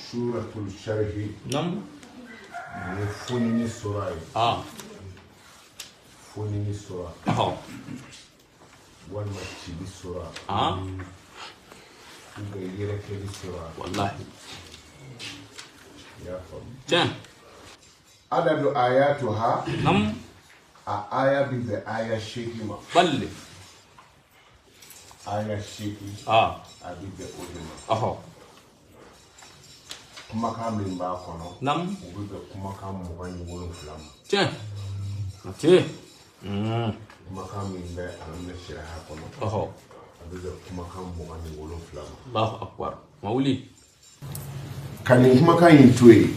Suratul Sharhi. Nam. Nin ye fonini sura ye. Fonini sura. Walima cili sura. Ou bien yɛrɛkɛli sura. Wallahi. I y'a faamu. Tiɲɛ. Adadu ayatuha. Nam. A aya bi bɛn aya 8 ma. Balle. Aya 8. A bi bɛn o de ma. Kumakan min b'a kɔnɔ. Nam. O bɛ bɛn kumakan 27 ma. Tiɲɛ. Tiɲɛ. Kumakan min bɛ Alam Nasiraha kɔnɔ. A bɛ bɛn kumakan 27 ma. Allahu akbar. Ma wuli. Ka nin kumakan in to yen.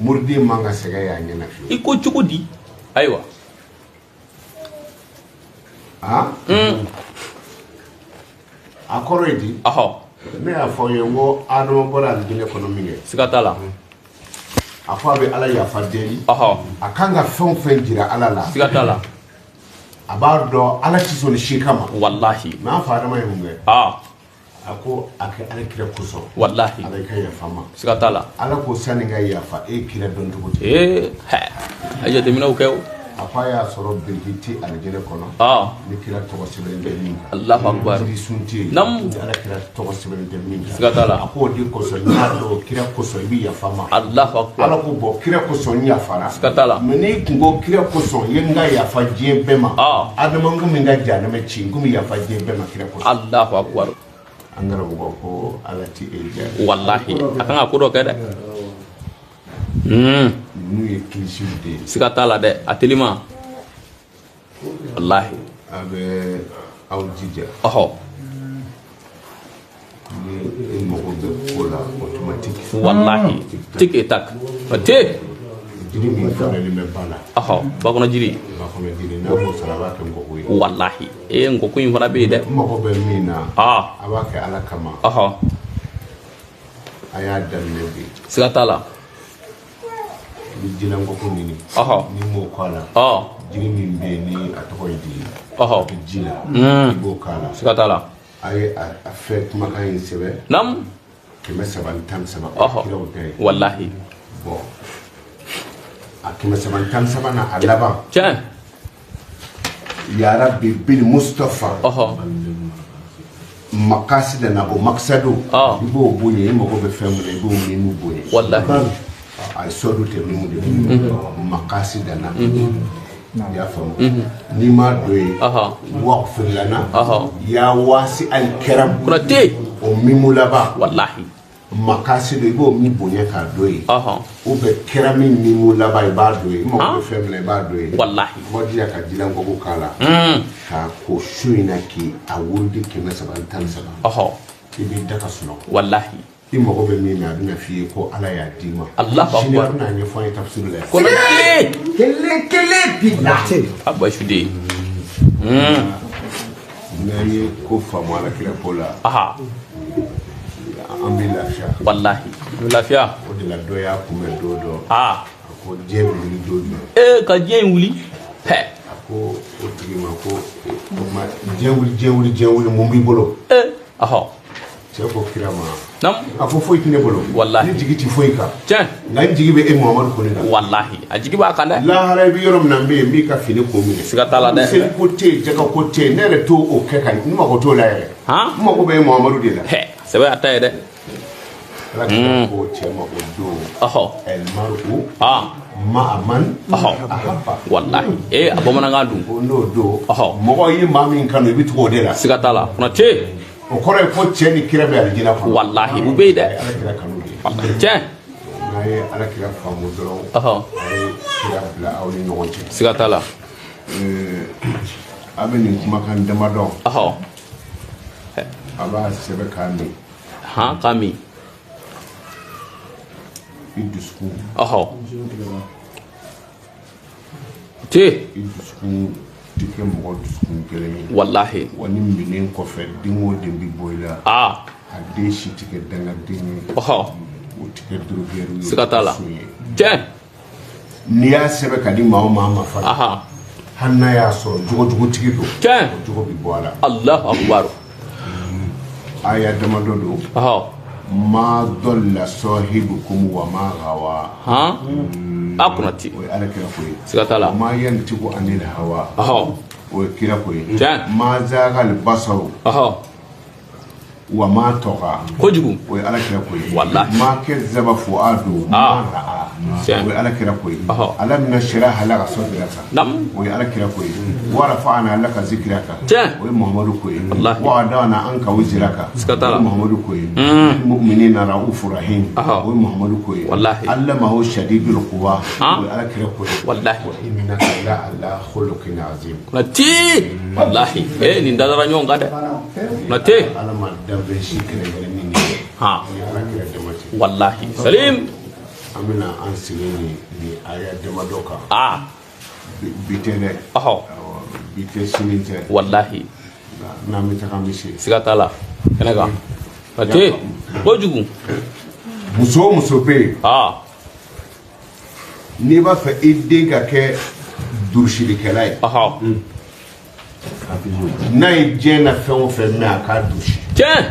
Muriden man ka sɛgɛn y'a ɲɛna fiyewu. I ko cogo di? Ayiwa. A kɔrɔ ye di? Ne y'a fɔ aw ye n ko Adama bɔra alijinɛ kɔnɔ min kɛ. Siga t'a la. A ko a bɛ Ala yafa deli. A kan ka fɛn o fɛn jira Ala la. Siga t'a la. A b'a dɔn Ala tɛ sɔn si kama. Walahi. Mais an fa Adama ye mun kɛ? A ko a kɛ Ala kira kosɔn. Walahi. Ala ka yafa ma. Siga t'a la. Ala ko sani ka yafa e kira dɔn cogo di? Ee, hɛ. A ye jateminɛw kɛ o. A ko a y'a sɔrɔ biriki tɛ alijinɛ kɔnɔ. Ni kira tɔgɔ sɛbɛnnen tɛ min kan. Allahu akbar. Jirisun tɛ yen. Nam. Ni Ala kira tɔgɔ sɛbɛnnen tɛ min kan. Siga t'a la. A ko o de kosɔn n y'a dɔn kira kosɔn i bɛ yafa n ma. Allahu akbar. Ala ko bɔn kira kosɔn n yafara. Siga t'a la. Mais n'i kun ko kira kosɔn i ye n ka yafa diɲɛ bɛɛ ma. Adama n kun bɛ n ka jahanama ci n kun bɛ yafa diɲɛ bɛɛ ma kira kosɔn. Allahu akbar. An karamɔgɔ ko Ala ti e jaabi. Walahi. A kan ka ko dɔ kɛ dɛ. Ninnu ye kilisiw de ye. Siga t'a la dɛ, a telima. Walahi. A bɛ aw jija. Ni e mago bɛ ko la automatique. Walahi. Tic et tac. Te. Jiri min faralen bɛ ba la. Ba kɔnɔ jiri. Ba kɔnɔ jiri n'a m'o sɔrɔ a b'a kɛ ngɔkɔ ye. Walahi. Ee ngɔkɔ in fana bɛ yen dɛ. N mago bɛ min na. A b'a kɛ Ala kama. A y'a daminɛ bi. Siga t'a la. I bɛ jilankɔkɔ ɲini. N'i m'o k'a la. Jiri min bɛ yen ni a tɔgɔ ye di. A bɛ ji la. I b'o k'a la. Siga t'a la. A ye a fɛn kumakan in sɛbɛn. Nam. 313. Kiraw ta ye. Walahi. Bɔn a 313 na a laban. Tiɲɛ. Ya Rabbi bil Mustafa. Makasida na o makisadu. I b'o bonya i mago bɛ fɛn min na i b'o mimu bonya. Walahi. A ye sɔdu tɛ mimu de makasida na. I y'a faamu. N'i m'a don yen. Waqfir lana. Ya wasi al karam. Konate. O mimu laban. Walahi. Makasidu i b'o min bonya k'a don yen. Ou bien kɛra min mimu laban i b'a don yen. I mago bɛ fɛn min na i b'a don yen. Walahi. I b'a jija ka jilankɔkɔ k'a la. K'a ko su in na k'i a wurudi 313. I b'i da ka sunɔgɔ. Walahi. I mago bɛ min na a bɛna f'i ye ko Ala y'a d'i ma. Allahu akbar. Sini a bɛna ɲɛfɔ an ye tafsiri la. Konate. Kelen kelen bi la. A basu de. N'an ye ko faamu Ala kira ko la. An bɛ lafiya. Walahi. An bɛ lafiya. O de la dɔ y'a kunbɛn don dɔ. A ko diɲɛ bɛ wuli don jumɛn? Ee ka diɲɛ in wuli. Hɛ. A ko o tigi ma ko o ma diɲɛ wuli diɲɛ wuli diɲɛ wuli mun b'i bolo? Ee. Cɛ ko kira ma. Nam. A ko foyi tɛ ne bolo. Walahi. Ne jigi tɛ foyi kan. Tiɲɛ. Nka n jigi bɛ e Muhamadu kɔni kan. Walahi. A jigi b'a kan dɛ. Lahara i bɛ yɔrɔ min na n bɛ yen n b'i ka fini kun minɛ. Siga t'a la dɛ. Seli ko tɛ yen jaka ko tɛ yen ne yɛrɛ t'o o kɛ ka n mago t'o la yɛrɛ. N mago bɛ e Muhamadu de la. Hɛ. Sɛbɛ y'a ta ye dɛ. Ala kira ko cɛ ma o don. El maru. Ma aman. Ahaba. Walahi. Ee a bamanankan dun. Ko n'o don. Mɔgɔ i ye maa min kanu i bɛ tugu o de la. Siga t'a la. Konate. O kɔrɔ ye ko cɛ ni kira bɛ alijinɛ kɔnɔ. Walahi u bɛ yen dɛ. Ala kira kanu de ye. Walahi tiɲɛ. N'a ye Ala kira faamu dɔrɔn. A ye kira bila aw ni ɲɔgɔn cɛ. Siga t'a la. A bɛ nin kumakan damadɔ. A b'a sɛbɛn k'a min. Han k'a min. I dusukun. Te. I dusukun tɛ kɛ mɔgɔ dusukun gɛlɛn ye. Walahi. Wa ni minen kɔfɛ den o den bɛ bɔ i la. A den si tɛ kɛ dangaden ye. O tɛ kɛ drogueur ye. Siga t'a la. Tiɲɛ. N'i y'a sɛbɛn ka di maa o maa ma fana. Hali n'a y'a sɔrɔ jogojugutigi don. Tiɲɛ. O jogo bɛ bɔ a la. Allahu akbar. Aya damadɔ don. Ma dalla sahibukum wa ma gawa. Han, a kunnati. O ye ala kira ko ye. Siga t'a la. Ma yantiku anil hawa. O ye kira ko ye. Tiɲɛ. Ma zagal basaru wa ma tɔga. Kojugu. O ye ala kira ko ye. Wallahi. Ma kazzaba fuadu ma ra'a. Tiɲɛ. O ye ala kira ko ye. Alam nashrah laka sadraka. Nam. O ye ala kira ko ye. Wa rafa'na laka zikraka. Tiɲɛ. O ye Muhammadu ko ye. Wallahi. Wa wada'na anka wizraka. Siga t'a la. O ye Muhammadu ko ye. Bil mu'minina ra'ufur rahim. O ye Muhammadu ko ye. Wallahi. Allamahu shadidul quwa. O ye ala kira ko ye. Wallahi. Wa innaka la ala khuluqin azim. Kunnati, wallahi, nin dadara ɲɔgɔn kan dɛ, kunnati. Ala ma danfɛn si kɛrɛnkɛrɛn ni nin ye. Ni ala kira dama tɛ. Wallahi, salim. An bɛna an sigi ni aya damadɔ kan. Bi tɛ dɛ. Bi tɛ, sini tɛ. Wallahi. N'an bɛ taga, an bɛ se. Siga t'a la, kɛnɛ kan, kunnati, kojugu. Muso o muso bɛ yen, n'i b'a fɛ i den ka kɛ durusilikɛla ye, n'a ye diɲɛ na fɛn o fɛn mɛn, a k'a durusi. Tiɲɛ.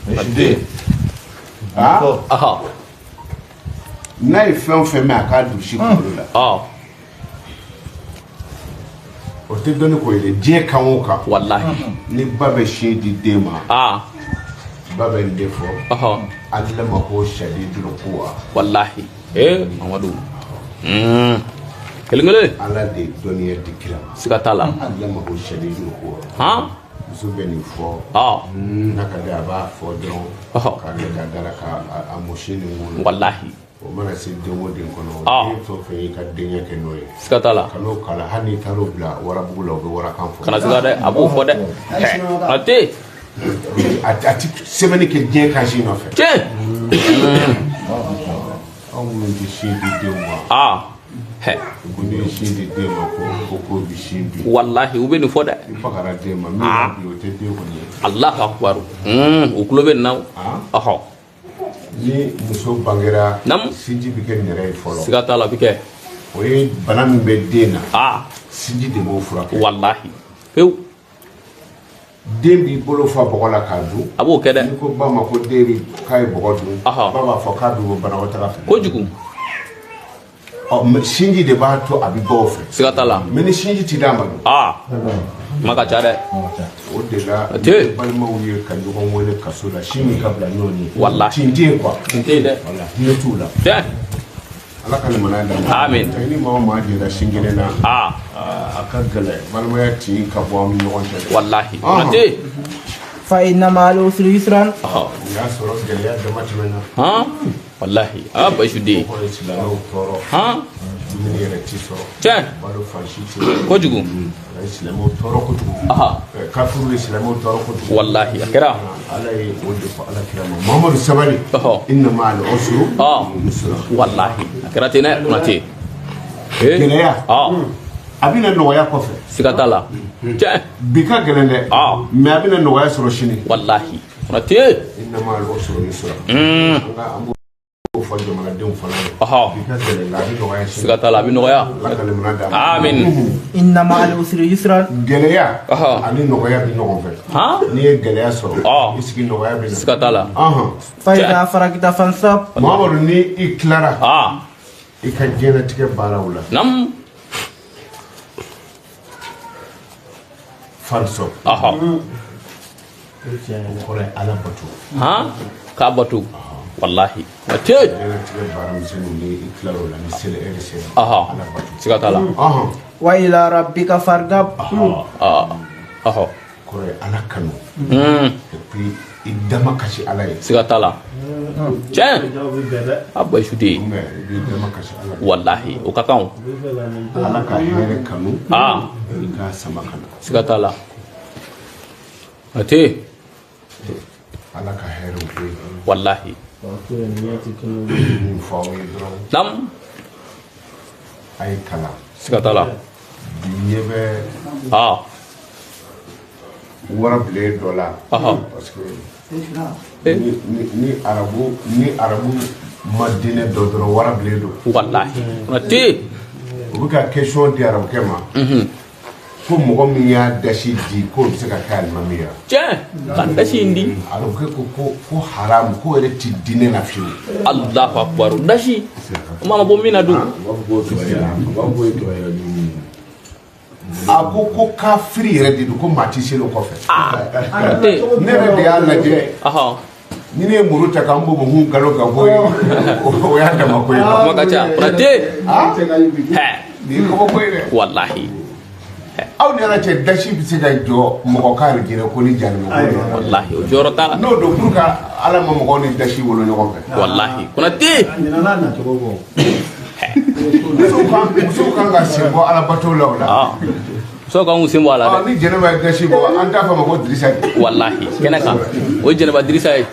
Kunnati. N'a ye fɛn o fɛn mɛn, a k'a durusi kunkolo la. O tɛ dɔnni ko ye dɛ, diɲɛ kan o kan. Wallahi. Ni ba bɛ sin di den ma, ba bɛ nin de fɔ. Allamahu shadidul quwa. Wallahi, Mamadu, kelen kelen. Ala de ye dɔnniya di kira ma. Siga t'a la. Allamahu shadidul quwa. Muso bɛ nin fɔ. N'a ka di, a b'a fɔ dɔrɔn. K'a kɛ ka dara ka a musi ni wolo. Wallahi. O mana se den o den kɔnɔ, den fɛn o fɛn y'i ka denkɛ kɛ n'o ye. Siga t'a la. Ka n'o kala, hali n'i taar'o bila warabugu la, o bɛ warakan fɔ. Kana siga dɛ, a b'o fɔ dɛ. Kunnati. A ti sɛbɛnni kɛ diɲɛ kan si nɔfɛ. Tiɲɛ. Anw minnu tɛ sin di denw ma. Ko n'i ye sin di den ma, ko bi sin bi. Wallahi, u bɛ nin fɔ dɛ. I bagara den ma min b'a bi, o tɛ den kɔni ye. Allahu akbar. U tulo bɛ nin na. Ni muso bangera, sinji bɛ kɛ nɛrɛ ye fɔlɔ. Siga t'a la, a bɛ kɛ. O ye bana min bɛ den na. Sinji de b'o furakɛ. Wallahi, pewu. Den b'i bolo fa bɔgɔ la k'a dun. A b'o kɛ dɛ. N'i ko ba ma ko den bɛ k'a ye bɔgɔ dun, ba b'a fɔ k'a bɛ bɔ banakɔtaga fɛ. Kojugu. Ɔ, mais sinji de b'a to a bɛ bɔ o fɛ. Siga t'a la. Mais ni sinji ti d'a ma dun. Kuma ka ca dɛ. O de la, ni balimaw ye ka ɲɔgɔn wele kaso la, sin min ka bila ɲɔgɔn ye. Wallahi. Tin tɛ yen quoi. Tin tɛ yen dɛ. Wala, hinɛ t'u la. Tiɲɛ. Ala ka limaniya d'an ma. Amin. Ni maa o maa jɛra sin kelen na, a ka gɛlɛn balimaya tin ka bɔ an ni ɲɔgɔn cɛ dɛ. Wallahi. Kunnati. Fa inna ma'al usri yusran. O y'a sɔrɔ gɛlɛya dama tɛmɛna. Wallahi, Bayisu den. O kɔrɔ ye silamɛw tɔɔrɔ. Dumuni yɛrɛ ti sɔrɔ. Tiɲɛ. Balo fan si tɛ sɔrɔ. Kojugu. A ye silamɛw tɔɔrɔ kojugu. Kafiriw ye silamɛw tɔɔrɔ kojugu. Wallahi, a kɛra. Ala ye o de fɔ ala kira ma. Muhamadu sabali. Inna ma'al usri yusra. Wallahi, a kɛra ten dɛ, Kunnati. Gɛlɛya. A bɛna nɔgɔya kɔfɛ. Siga t'a la. Tiɲɛ. Bi ka gɛlɛn dɛ. Mais a bɛna nɔgɔya sɔrɔ sini. Wallahi, Kunnati. Inna ma'al usri yusra. An ka an b'o fɔ jamanadenw fana ye. Bi ka gɛlɛn, nka a bɛ nɔgɔya sini. Siga t'a la, a bɛ nɔgɔya. Ala ka limaniya d'an ma. Amin. Inna ma'al usri yusran. Gɛlɛya ani nɔgɔya bɛ ɲɔgɔn fɛ. N'i ye gɛlɛya sɔrɔ, i sigi nɔgɔya bɛ na. Siga t'a la. Fa idha faragta fansab. Muhamadu, ni i tilara i ka diɲɛlatigɛ baaraw la. Nam. Fansab. O kɔrɔ ye ala bato. K'a bato. Wallahi. Kunnati. Diɲɛlatigɛ baara misɛnninw, ni i tilara o la, ni seli ɛri sera. Ala bato. Siga t'a la. Wa ila rabbika farghab. Kɔrɔ ye ala kanu. Et puis i dama kasi ala ye. Siga t'a la. Tiɲɛ. A Bayisu den. I b'i dama kasi ala ye. Wallahi, o ka kan o. Ala ka hɛrɛ kanu. I k'a sama ka na. Siga t'a la. Kunnati. Ala ka hɛrɛw bɛ yen. Wallahi. Min fɔ aw ye dɔrɔn. Nam. A ye kalan. Siga t'a la. Bi ɲɛ bɛ warabilen dɔ la. Parce que ni arabu ma diinɛ dɔ dɔrɔn, warabilen don. Wallahi. Kunnati. U bɛ ka question di arabukɛ ma. Ko mɔgɔ min y'a dasi di, k'o bɛ se ka kɛ alimami ye wa? Tiɲɛ, ka dasi in di. Arabukɛ ko haram, k'o yɛrɛ ti diinɛ na fiyewu. Allahu akbar, dasi o ma bɔ min na dun. A ko kafiri yɛrɛ de don, ko maa ti seli o kɔfɛ. Konate. Ne yɛrɛ de y'a lajɛ. Ni ne ye muru ta k'an bɔ galo ka bɔ yen, o y'a dama ko ye. Kuma ka ca, Konate. Hɛ. Nin ye kabako ye dɛ. Walahi. Aw ni Ala cɛ, dasi bɛ se ka jɔ mɔgɔ ka alijinɛ ko ni jahanama ko ye? Walahi, o jɔyɔrɔ t'a la. N'o don, pour que Ala ma mɔgɔw ni dasi wolo ɲɔgɔn fɛ. Walahi, Konate. Musow kan ka sen bɔ alabato la o la. Musow kan k'u sen bɔ a la dɛ. Ni jɛnɛba ye dasi bɔ, an t'a fɔ a ma ko Dirisa de? Walahi, kɛnɛ kan, o ye jɛnɛba Dirisa ye.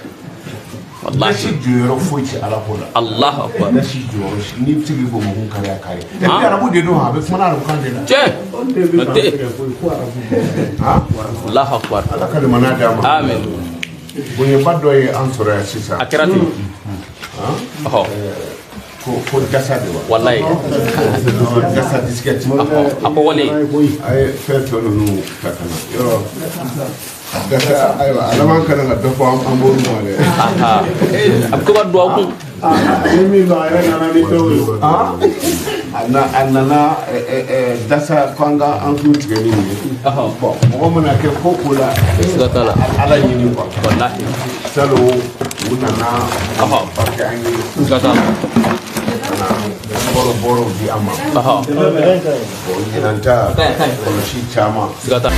Walahi. Dasi jɔyɔrɔ foyi tɛ Ala ko la. Allahu akbar. Dasi jɔyɔrɔ, n'i bɛ se k'i bɔnbɔn kari, a kari. Et puis arabu de don, a bɛ kuma arabukan de la. Tiɲɛ, Konate. Allahu akbar. Ala ka limaniya d'an ma. Amin. Bonyaba dɔ ye an sɔrɔ yan sisan. A kɛra ten. Ɔhɔ. Ko dasa de wa? Walayi. Dasa disquette. A kɔgɔlen. A ye fɛn tɔ ninnu ta ka na yɔrɔ dasa. Ayiwa, a laban kana ka dɔ fɔ an b'olu ma dɛ. A bɛ to ka don aw kun. A nana dasa ko an ka an kun tigɛ ni nin ye. Bon, mɔgɔ mana kɛ ko ko la, Siga t'a la. Ala ɲini quoi. Walahi. Salon u nana barika an ye. Siga t'a la. Bɔrɔ bɔrɔw di an ma. Bon, ɲinan ta, kɔlɔsi caman. Siga t'a la.